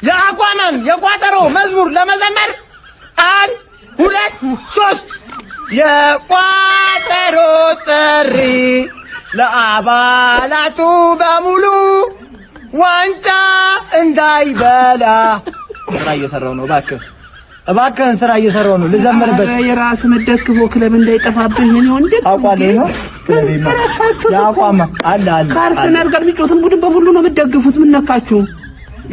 የአቋማን የቋጠሮ መዝሙር ለመዘመር አንድ፣ ሁለት፣ ሶስት። የቋጠሮ ጥሪ ለአባላቱ በሙሉ ዋንጫ እንዳይበላ። ስራ እየሰራው ነው። እባክህ እባክህን ስራ እየሰራው ነው። ልዘምርበት። ኧረ የራስ መደግፎ ክለብ እንዳይጠፋብህ የኔ ወንድም። አውቃለሁ ነው። ረሳችሁት እኮ። የአቋማ አለ አለ። ከአርሰናል ጋር የሚጫወትን ቡድን በሙሉ ነው የምትደግፉት። ምን ነካችሁ?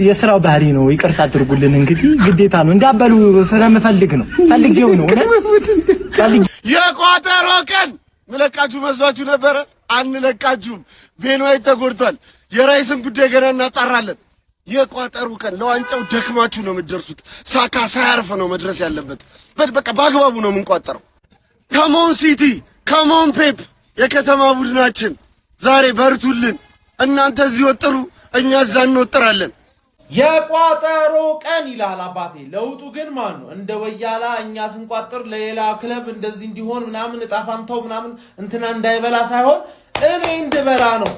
የስራው ባህሪ ነው። ይቅርታ አድርጉልን። እንግዲህ ግዴታ ነው። እንዳበሉ ስለምፈልግ ነው። ፈልጌው ነው። እውነት ፈልጌ የቋጠሮ ቀን ምለቃችሁ መስሏችሁ ነበረ? አንለቃችሁም። ቤን ዋይት ተጎድቷል። የራይስን ጉዳይ ገና እናጣራለን። የቋጠሩ ቀን ለዋንጫው ደክማችሁ ነው የምትደርሱት። ሳካ ሳያርፍ ነው መድረስ ያለበት። በቃ በአግባቡ ነው የምንቋጠረው። Come on ሲቲ፣ come on ፔፕ፣ የከተማ ቡድናችን ዛሬ በርቱልን። እናንተ እዚህ ወጥሩ፣ እኛ እዛ እንወጥራለን። የቋጠሮ ቀን ይላል አባቴ። ለውጡ ግን ማን ነው? እንደ ወያላ እኛ ስንቋጥር ለሌላ ክለብ እንደዚህ እንዲሆን ምናምን እጣ ፋንታው ምናምን እንትና እንዳይበላ ሳይሆን እኔ እንድበላ ነው።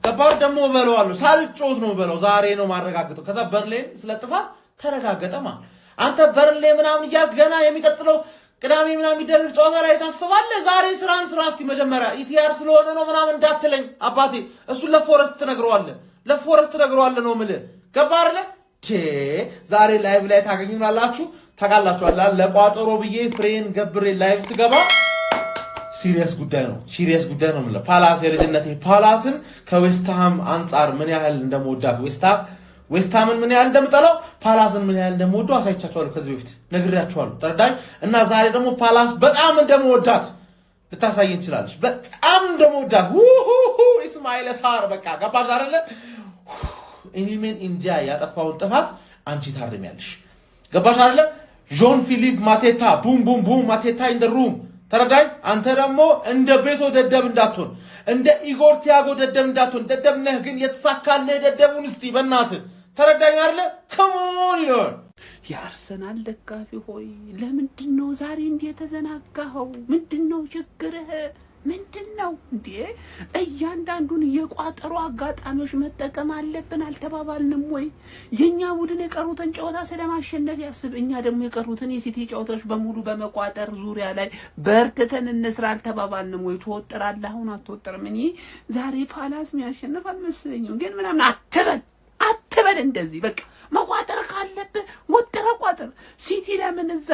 ከባድ ደግሞ በለዋለሁ። ሳልጮት ነው በለው። ዛሬ ነው ማረጋግጠው። ከዛ በርንሌን ስለጥፋ ተረጋገጠ ማለት አንተ በርንሌ ምናምን እያልክ ገና የሚቀጥለው ቅዳሜ ምናምን የሚደረግ ጨዋታ ላይ ታስባለህ። ዛሬ ስራን ስራ እስቲ መጀመሪያ። ኢቲአር ስለሆነ ነው ምናምን እንዳትለኝ አባቴ። እሱን ለፎረስት ትነግረዋለህ፣ ለፎረስት ትነግረዋለህ ነው የምልህ። ገባህ አይደለ? ዛሬ live ላይ ታገኙናላችሁ። ታውቃላችሁ አላ ለቋጠሮ ብዬ ፍሬን ገብሬ live ስገባ serious ጉዳይ ነው። Serious ጉዳይ ነው የምልህ። ፓላስ የልጅነቴ ፓላስን ከዌስትሃም አንጻር ምን ያህል እንደመወዳት፣ ዌስትሃምን ምን ያህል እንደምጠላው፣ ፓላስን ምን ያህል እንደምወደው አሳይቻችኋለሁ። ከዚህ በፊት ነግሬያችኋለሁ። ተረዳኝ። እና ዛሬ ደግሞ ፓላስ በጣም እንደመወዳት ልታሳይ እንችላለች። በጣም እንደመወዳት ኢስማኤል ሳር በቃ ገባሽ አይደለ? ኢሊሜን ኢንዲያ ያጠፋውን ጥፋት አንቺ ታርሚያለሽ። ገባሽ አይደለ? ዦን ፊሊፕ ማቴታ boom boom boom፣ ማቴታ in the room፣ ተረዳኝ። አንተ ደግሞ እንደ ቤቶ ደደብ እንዳትሆን፣ እንደ ኢጎር ቲያጎ ደደብ እንዳትሆን። ደደብ ነህ ግን የተሳካልህ ደደቡን እስቲ በእናትህ ተረዳኝ አይደለ? Come on ይለዋል። የአርሰናል ደጋፊ ሆይ፣ ለምንድን ነው ዛሬ እንዲህ የተዘናጋኸው? ምንድን ነው ችግርህ? ምንድን ነው እንዴ? እያንዳንዱን የቋጠሮ አጋጣሚዎች መጠቀም አለብን አልተባባልንም ወይ? የእኛ ቡድን የቀሩትን ጨዋታ ስለማሸነፍ ያስብ፣ እኛ ደግሞ የቀሩትን የሲቲ ጨዋታዎች በሙሉ በመቋጠር ዙሪያ ላይ በርትተን እንስራ አልተባባልንም ወይ? ትወጥራለህ? አሁን አትወጥርም። እኔ ዛሬ ፓላስ የሚያሸንፍ አልመሰለኝም፣ ግን ምናምን አትበል አትበል። እንደዚህ በቃ መቋጠር ካለብህ ወጥረህ ቋጥር። ሲቲ ለምን እዛ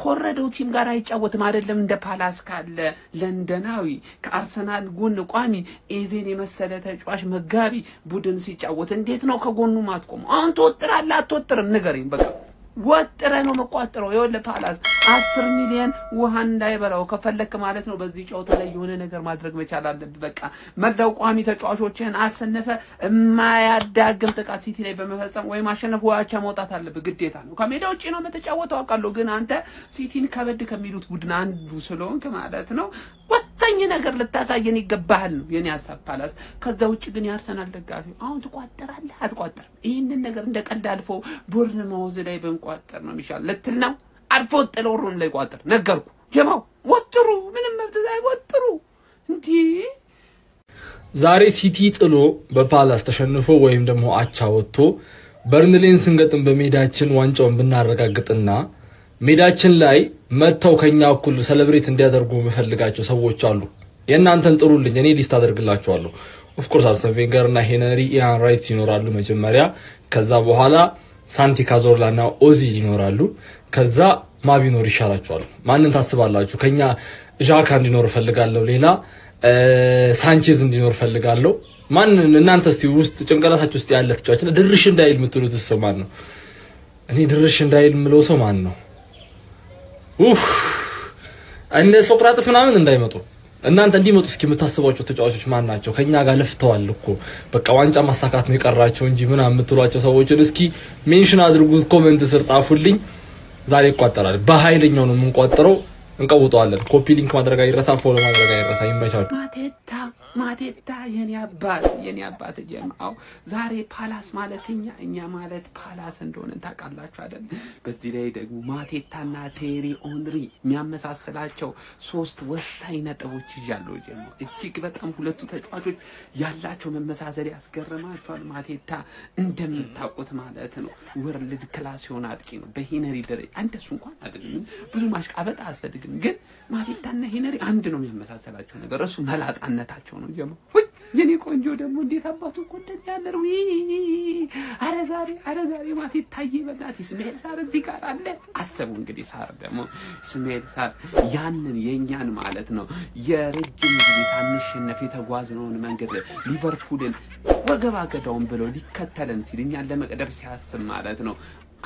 ኮረደው team ጋር አይጫወትም? አይደለም እንደ ፓላስ ካለ ለንደናዊ ከአርሰናል ጎን ቋሚ ኤዜን የመሰለ ተጫዋች መጋቢ ቡድን ሲጫወት እንዴት ነው ከጎኑ ማትቆመው? አሁን ትወጥራለህ አትወጥርም? ንገረኝ በቃ። ወጥረህ ነው መቋጠረው። ይኸውልህ ፓላስ 10 ሚሊዮን ውሃ እንዳይበላው ከፈለክ ማለት ነው። በዚህ ጨዋታ ላይ የሆነ ነገር ማድረግ መቻል አለብህ። በቃ መላው ቋሚ ተጫዋቾችህን አሰነፈ የማያዳግም ጥቃት ሲቲ ላይ በመፈጸም ወይ ማሸነፍ ወይ አቻ መውጣት አለብህ፣ ግዴታ ነው። ከሜዳ ውጭ ነው የምትጫወተው አውቃለሁ፣ ግን አንተ ሲቲን ከበድ ከሚሉት ቡድን አንዱ ስለሆንክ ማለት ነው ወሳኝ ነገር ልታሳየን ይገባሃል ነው የኔ ሀሳብ ፓላስ። ከዛ ውጭ ግን የአርሰናል ደጋፊ አሁን ትቋጠራለህ አትቋጠርም? ይህንን ነገር እንደ ቀልድ አልፎ ቦርንማውዝ ላይ ብንቋጠር ነው የሚሻል ልትል ነው። አልፎ ጥለውሩን ላይ ቋጥር ነገርኩ። ጀማው ወጥሩ፣ ምንም መብት ወጥሩ እንዲህ። ዛሬ ሲቲ ጥሎ በፓላስ ተሸንፎ ወይም ደግሞ አቻ ወጥቶ በርንሌን ስንገጥም በሜዳችን ዋንጫውን ብናረጋግጥና ሜዳችን ላይ መጥተው ከኛ እኩል celebrate እንዲያደርጉ የምፈልጋቸው ሰዎች አሉ። የእናንተን ጥሩልኝ፣ እኔ list አደርግላችኋለሁ። Of course አርሰን ቬንገር እና ሄነሪ፣ ኢያን ራይት ይኖራሉ መጀመሪያ። ከዛ በኋላ ሳንቲ ካዞርላ እና ኦዚል ይኖራሉ። ከዛ ማ ቢኖር ይሻላችኋል? ማንን ታስባላችሁ? ከኛ ዣካ እንዲኖር እፈልጋለሁ። ሌላ ሳንቼዝ እንዲኖር እፈልጋለሁ። ማንን እናንተ እስቲ ውስጥ ጭንቅላታችሁ ውስጥ ያለ ተጫዋች ድርሽ እንዳይል የምትሉት ሰው ማን ነው? እኔ ድርሽ እንዳይል የምለው ሰው ማን ነው? ኡፍ፣ እነ ሶቅራጥስ ምናምን እንዳይመጡ፣ እናንተ እንዲመጡ እስኪ የምታስቧቸው ተጫዋቾች ማን ናቸው? ከኛ ጋር ለፍተዋል እኮ፣ በቃ ዋንጫ ማሳካት ነው የቀራቸው እንጂ ምናምን የምትሏቸው ሰዎችን እስኪ mention አድርጉት፣ comment ስር ጻፉልኝ። ዛሬ ይቋጠራል። በኃይለኛው ነው የምንቋጠረው፣ እንቀውጠዋለን። Copy link ማድረግ አይረሳ፣ follow ማድረግ አይረሳ። ይመቻችሁ። ማቴታ። ማቴታ የኔ አባት፣ የኔ አባት ጀማው፣ ዛሬ ፓላስ ማለት እኛ፣ እኛ ማለት ፓላስ እንደሆነ ታውቃላችሁ አይደል? በዚህ ላይ ደግሞ ማቴታና ቴሪ ኦንሪ የሚያመሳስላቸው ሶስት ወሳኝ ነጥቦች ይዣለሁ ጀማው። እጅግ በጣም ሁለቱ ተጫዋቾች ያላቸው መመሳሰል ያስገርማቸዋል። ማቴታ እንደምታውቁት ማለት ነው world class የሆነ አጥቂ ነው። በሄነሪ ደረጃ እንደሱ እንኳን አይደለም፣ ብዙ ማሽቃበጥ አያስፈልግም። ግን ማቴታና ሄነሪ አንድ ነው የሚያመሳሰላቸው ነገር፣ እሱ መላጣነታቸው ነው። ጀማ ውይ የኔ ቆንጆ ደግሞ እንዴት አባቱ እኮ እንደሚያምር! ውይ፣ አረ ዛሬ፣ አረ ዛሬ ማቴታዬ በእናትህ፣ እስማኤል ሳር እዚህ ጋር አለ። አሰቡ እንግዲህ ሳር ደግሞ፣ እስማኤል ሳር ያንን የኛን ማለት ነው የረጅም ጊዜ ሳንሸነፍ የተጓዝነውን መንገድ ሊቨርፑልን ወገባ ገዳውን ብለው ሊከተለን ሲል እኛን ለመቅደም ሲያስብ ማለት ነው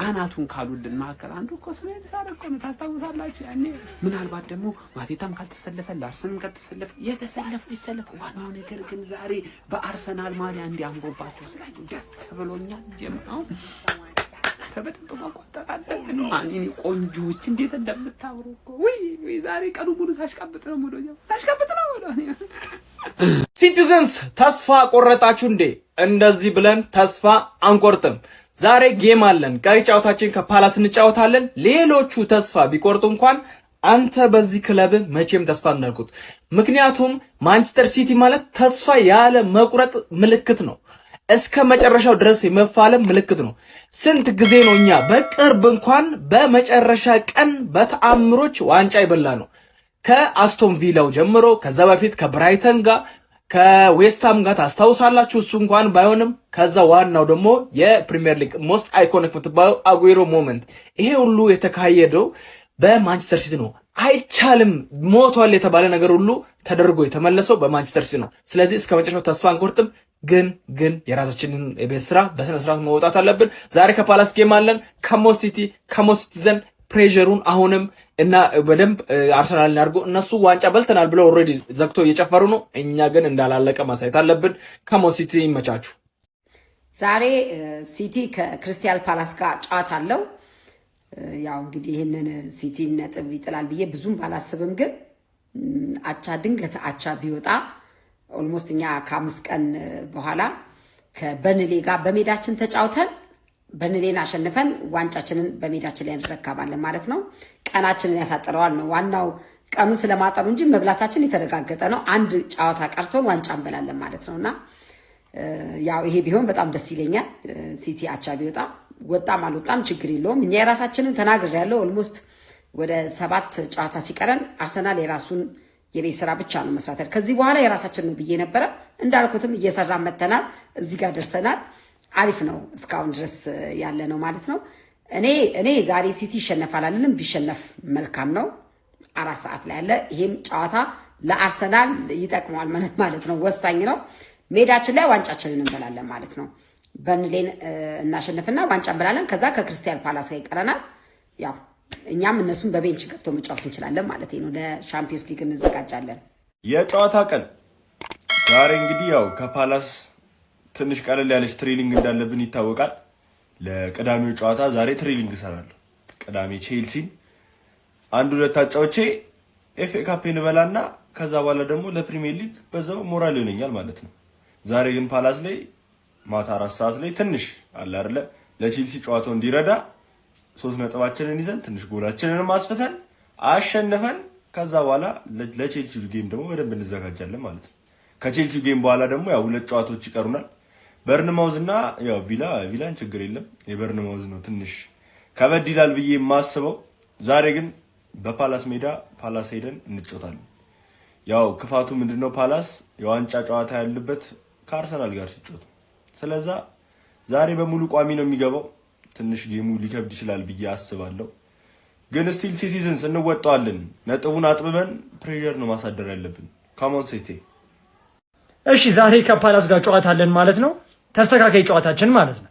አናቱን ካሉልን መካከል አንዱ እኮ እስማኤል ሳር እኮ ነው። ታስታውሳላችሁ? ያኔ ምናልባት ደግሞ ማቴታም ካልተሰለፈ፣ ላርስንም ካልተሰለፈ፣ የተሰለፉ ይሰለፉ። ዋናው ነገር ግን ዛሬ በአርሰናል ማሊያ እንዲህ አምሮባቸው ስላዩ ደስ ብሎኛል። ጀማው በደንብ መቆጠር አለብን። ማን እኔ ቆንጆዎች እንዴት እንደምታምሩ እኮ! ውይ ውይ፣ ዛሬ ቀኑ ሙሉ ሳሽቃብጥ ነው ሙሉ፣ ሳሽቃብጥ ነው ሙሉ። Citizens፣ ተስፋ ቆረጣችሁ እንዴ? እንደዚህ ብለን ተስፋ አንቆርጥም። ዛሬ game አለን። ቀሪ ጨዋታችን ከፓላስ እንጫወታለን። ሌሎቹ ተስፋ ቢቆርጡ እንኳን አንተ በዚህ ክለብ መቼም ተስፋ እንዳትቆርጥ። ምክንያቱም ማንቸስተር ሲቲ ማለት ተስፋ ያለ መቁረጥ ምልክት ነው። እስከ መጨረሻው ድረስ የመፋለም ምልክት ነው። ስንት ጊዜ ነው እኛ በቅርብ እንኳን በመጨረሻ ቀን በተአምሮች ዋንጫ የበላነው? ከአስቶን ቪላው ጀምሮ፣ ከዛ በፊት ከብራይተን ጋር፣ ከዌስትሃም ጋር ታስታውሳላችሁ። እሱ እንኳን ባይሆንም ከዛ ዋናው ደግሞ የፕሪሚየር ሊግ most iconic የምትባለው አጉዌሮ moment፣ ይሄ ሁሉ የተካሄደው በማንቸስተር ሲቲ ነው። አይቻልም፣ ሞቷል የተባለ ነገር ሁሉ ተደርጎ የተመለሰው በማንቸስተር ሲቲ ነው። ስለዚህ እስከ መጨረሻው ተስፋ አንቆርጥም። ግን ግን የራሳችንን የቤት ስራ በስነ ስርዓት መወጣት አለብን። ዛሬ ከፓላስ game አለን። Come on ሲቲ፣ come on Citizen። Pressure ኡን አሁንም እና በደንብ አርሰናልን አድርጎ እነሱ ዋንጫ በልተናል ብለው already ዘግቶ እየጨፈሩ ነው። እኛ ግን እንዳላለቀ ማሳየት አለብን። Come on ሲቲ፣ ይመቻችሁ። ዛሬ ሲቲ ከክሪስታል ፓላስ ጋር ጨዋታ አለው። ያው እንግዲህ ይህንን ሲቲ ነጥብ ይጥላል ብዬ ብዙም ባላስብም ግን አቻ፣ ድንገት አቻ ቢወጣ almost እኛ ከ5 ቀን በኋላ ከበርንሌ ጋር በሜዳችን ተጫውተን በርንሌን አሸንፈን ዋንጫችንን በሜዳችን ላይ እንረካባለን ማለት ነው። ቀናችንን ያሳጥረዋል ነው ዋናው፣ ቀኑ ስለማጠሩ እንጂ መብላታችን የተረጋገጠ ነው። አንድ ጨዋታ ቀርቶን ዋንጫ እንበላለን ማለት ነው እና ያው ይሄ ቢሆን በጣም ደስ ይለኛል። ሲቲ አቻ ቢወጣ፣ ወጣም አልወጣም ችግር የለውም። እኛ የራሳችንን ተናግሬያለሁ። Almost ወደ ሰባት ጨዋታ ሲቀረን አርሰናል የራሱን የቤት ስራ ብቻ ነው መስራት፣ ከዚህ በኋላ የራሳችን ነው ብዬ ነበረ። እንዳልኩትም እየሰራን መተናል። እዚህ ጋር ደርሰናል። አሪፍ ነው እስካሁን ድረስ ያለ ነው ማለት ነው። እኔ ዛሬ ሲቲ ይሸነፋል አልልም። ቢሸነፍ መልካም ነው። 4 ሰዓት ላይ ያለ ይሄም ጨዋታ ለአርሰናል ይጠቅመዋል ማለት ነው። ወሳኝ ነው። ሜዳችን ላይ ዋንጫችንን እንበላለን ማለት ነው። በርንሌን እናሸንፍና ዋንጫ እንበላለን። ከዛ ከክሪስታል ፓላስ ጋር ይቀረናል። ያው እኛም እነሱን በ bench ገብቶ መጫወት እንችላለን ማለት ነው። ለሻምፒዮንስ ሊግ እንዘጋጃለን። የጨዋታ ቀን ዛሬ እንግዲህ ያው ከፓላስ ትንሽ ቀለል ያለች training እንዳለብን ይታወቃል። ለቅዳሜው ጨዋታ ዛሬ training እሰራለሁ። ቅዳሜ ቼልሲን አንድ ሁለት አጫውቼ ኤፍ ኤ ካፕን እበላና ከዛ በኋላ ደግሞ ለፕሪሚየር ሊግ በዛው ሞራል ይሆነኛል ማለት ነው። ዛሬ ግን ፓላስ ላይ ማታ 4 ሰዓት ላይ ትንሽ አለ አይደለ ለቼልሲ ጨዋታው እንዲረዳ 3 ነጥባችንን ይዘን፣ ትንሽ ጎላችንንም አስፍተን፣ አሸንፈን ከዛ በኋላ ለቼልሲ game ደግሞ በደንብ እንዘጋጃለን ማለት ነው። ከቼልሲ game በኋላ ደግሞ ያው ሁለት ጨዋታዎች ይቀሩናል። በርንማውዝ እና ያው ቪላ። ቪላን ችግር የለም፣ የበርንማውዝ ነው ትንሽ ከበድ ይላል ብዬ የማስበው። ዛሬ ግን በፓላስ ሜዳ ፓላስ ሄደን እንጫወታለን። ያው ክፋቱ ምንድነው? ፓላስ የዋንጫ ጨዋታ ያለበት ከአርሰናል ጋር ሲጫወት፣ ስለዛ ዛሬ በሙሉ ቋሚ ነው የሚገባው። ትንሽ game ኡ ሊከብድ ይችላል ብዬ አስባለሁ። ግን still Citizens እንወጣዋለን። ነጥቡን አጥብበን pressure ነው ማሳደር ያለብን። Come on ሲቲ። እሺ፣ ዛሬ ከፓላስ ጋር ጨዋታ አለን ማለት ነው። ተስተካካይ ጨዋታችን ማለት ነው።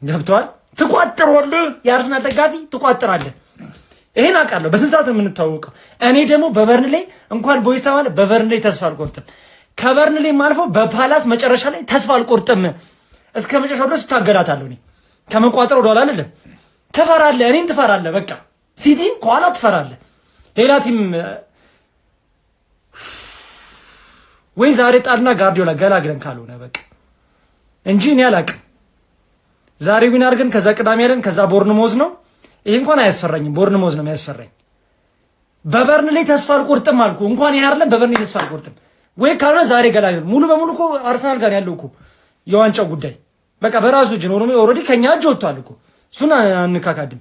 ገብተዋል። ትቋጥራለህ፣ የአርሰናል ደጋፊ ትቋጥራለህ። ይሄን አውቃለሁ። በስንት ሰዓት ነው የምንተዋወቀው? እኔ ደግሞ በበርንሌ እንኳን በዌስትሃም በበርንሌ ተስፋ አልቆርጥም። ከበርንሌም አልፎ በፓላስ መጨረሻ ላይ ተስፋ አልቆርጥም። እስከ መጨረሻው ድረስ እታገላታለሁ። እኔ ከመቋጠር ወደኋላ አልልም። ትፈራለህ፣ እኔን ትፈራለህ። በቃ ሲቲን ከኋላ ትፈራለህ። ሌላ team ወይ ዛሬ ጣልና ጋርዲዮላ ገላግለን ካልሆነ በቃ እንጂ እኔ አላቅም። ዛሬ win አድርገን ከዛ ቅዳሜ ያለን ከዛ ቦርንሞዝ ነው። ይሄ እንኳን አያስፈራኝም። ቦርንሞዝ ነው የሚያስፈራኝ። በበርንሌ ተስፋ አልቆርጥም አልኩ። እንኳን ይሄ አይደለም በበርንሌ ተስፋ አልቆርጥም። ወይ ካልሆነ ዛሬ ገላግለን ሙሉ በሙሉ እኮ አርሰናል ጋር ያለው እኮ የዋንጫው ጉዳይ በቃ በራሱ እጅ ነው። Already ከኛ እጅ ወጥቷል እኮ፣ እሱን አንካካድም።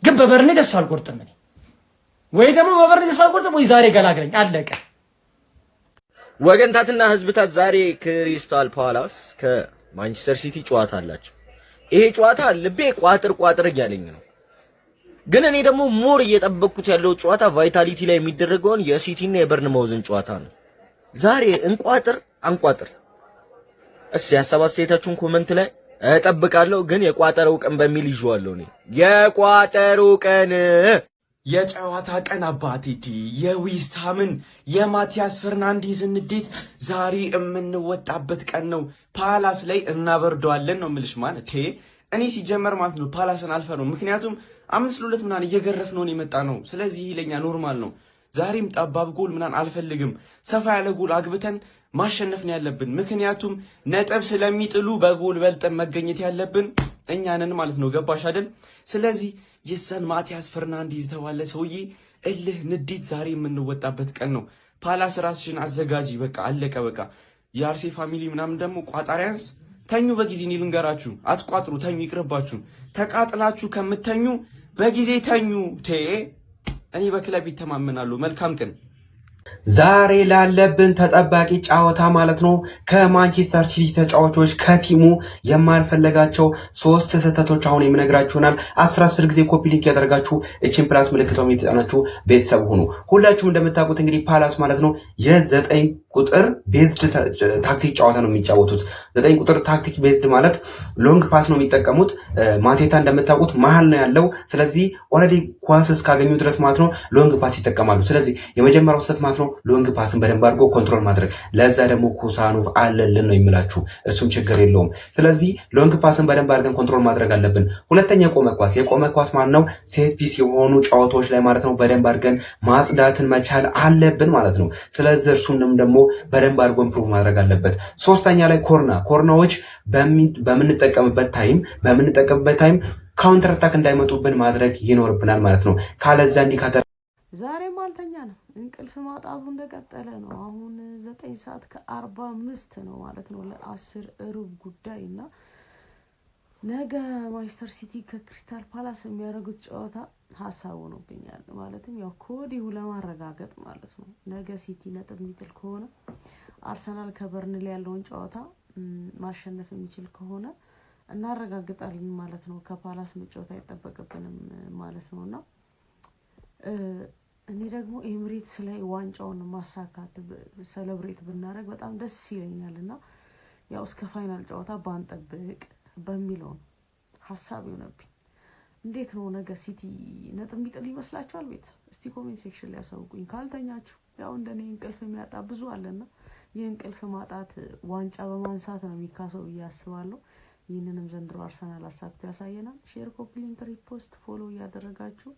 ግን በበርንሌ ተስፋ አልቆርጥም እኔ። ወይ ደግሞ በበርንሌ ተስፋ አልቆርጥም ወይ ዛሬ ገላግለኝ፣ አለቀ። ወገንታትና ህዝብታት፣ ዛሬ ክሪስታል ፓላስ ከማንቸስተር ሲቲ ጨዋታ አላቸው። ይሄ ጨዋታ ልቤ ቋጥር ቋጥር እያለኝ ነው። ግን እኔ ደግሞ more እየጠበቅኩት ያለው ጨዋታ ቫይታሊቲ ላይ የሚደረገውን የሲቲና የበርንማውዝን ጨዋታ ነው። ዛሬ እንቋጥር አንቋጥር? እስኪ ሀሳብ አስተያየታችሁን comment ላይ እጠብቃለሁ። ግን የቋጠረው ቀን በሚል ይዤዋለሁ እኔ፣ የቋጠሩ ቀን። የጨዋታ ቀን አባቴ፣ የዌስትሃምን የማቲያስ ፈርናንዴዝን ንዴት ዛሬ የምንወጣበት ቀን ነው። ፓላስ ላይ እናበርደዋለን ነው የምልሽ። ማለት እኔ ሲጀመር ማለት ነው ፓላስን አልፈራውም። ምክንያቱም 5-2 ምናምን እየገረፍን ነው የመጣነው። ስለዚህ ይህ ለኛ normal ነው። ዛሬም ጠባብ ጎል ምናምን አልፈልግም። ሰፋ ያለ ጎል አግብተን ማሸነፍ ነው ያለብን። ምክንያቱም ነጥብ ስለሚጥሉ በጎል በልጠን መገኘት ያለብን እኛ ነን ማለት ነው። ገባሽ አይደል? ስለዚህ የዛን ማቲያስ ፈርናንዴዝ የተባለ ሰውዬ እልህ ንዴት ዛሬ የምንወጣበት ቀን ነው። ፓላስ ራስሽን አዘጋጂ። በቃ አለቀ። በቃ የአርሴ family ምናምን ደግሞ ቋጣሪያንስ ተኙ በጊዜ። እኔ ልንገራችሁ፣ አትቋጥሩ፣ ተኙ፣ ይቅርባችሁ። ተቃጥላችሁ ከምተኙ በጊዜ ተኙ። እኔ በክለብ ይተማመናሉ። መልካም ቀን። ዛሬ ላለብን ተጠባቂ ጨዋታ ማለት ነው ከማንቸስተር ሲቲ ተጫዋቾች ከ team ኡ የማልፈለጋቸው ሶስት ስህተቶች አሁን የምነግራችሁ ይሆናል። አስር አስር ጊዜ copy link ያደርጋችሁ እችን plus ምልክቷን የተጫናችሁ ቤተሰብ ሁኑ። ሁላችሁም እንደምታውቁት እንግዲህ ፓላስ ማለት ነው የ9 ቁጥር based tactic ጨዋታ ነው የሚጫወቱት። 9 ቁጥር tactic based ማለት long pass ነው የሚጠቀሙት። ማቴታ እንደምታውቁት መሀል ነው ያለው። ስለዚህ already ኳስ እስካገኙ ድረስ ማለት ነው long pass ይጠቀማሉ። ስለዚህ የመጀመሪያው ስህተት ማለት ነው long pass ን በደንብ አድርጎ control ማድረግ። ለዛ ደግሞ ኩሳኖቭ አለልን ነው የምላችሁ፣ እሱም ችግር የለውም። ስለዚህ long pass ን በደንብ አድርገን control ማድረግ አለብን። ሁለተኛ የቆመ ኳስ፣ የቆመ ኳስ ማለት ነው set piece የሆኑ ጨዋታዎች ላይ ማለት ነው በደንብ አድርገን ማጽዳትን መቻል አለብን ማለት ነው። ስለዚህ እርሱንም ደግሞ በደንብ አድርጎ improve ማድረግ አለበት። ሶስተኛ ላይ corner፣ corner ዎች በምንጠቀምበት time counter attack እንዳይመጡብን ማድረግ ይኖርብናል ማለት ነው። ካለዛ እንዲህ ዛሬም አልተኛንም። እንቅልፍ ማጣቱ እንደቀጠለ ነው። አሁን 9 ሰዓት ከ45 ነው ማለት ነው፣ ለ10 ሩብ ጉዳይ። እና ነገ ማንቸስተር ሲቲ ከክሪስታል ፓላስ የሚያደርጉት ጨዋታ ሀሳብ ሆኖብኛል። ማለትም ያው ከወዲሁ ለማረጋገጥ ማለት ነው። ነገ ሲቲ ነጥብ የሚጥል ከሆነ፣ አርሰናል ከበርንሊ ያለውን ጨዋታ ማሸነፍ የሚችል ከሆነ እናረጋግጣለን ማለት ነው። ከፓላስ መጫወት አይጠበቅብንም ማለት ነው። እና እኔ ደግሞ ኤምሬትስ ላይ ዋንጫውን ማሳካት celebrate ብናደርግ በጣም ደስ ይለኛል። እና ያው እስከ final ጨዋታ ባንጠብቅ በሚለው ነው ሀሳብ የሆነብኝ። እንዴት ነው፣ ነገ ሲቲ ነጥብ የሚጥል ይመስላችኋል? ቤተሰብ እስቲ comment section ላይ ያሳውቁኝ። ካልተኛችሁ ያው እንደኔ እንቅልፍ የሚያጣ ብዙ አለና ይህ እንቅልፍ ማጣት ዋንጫ በማንሳት ነው የሚካሰው ብዬ አስባለሁ። ይህንንም ዘንድሮ አርሰናል አሳክቶ ያሳየናል። Share፣ copy link፣ repost፣ follow እያደረጋችሁ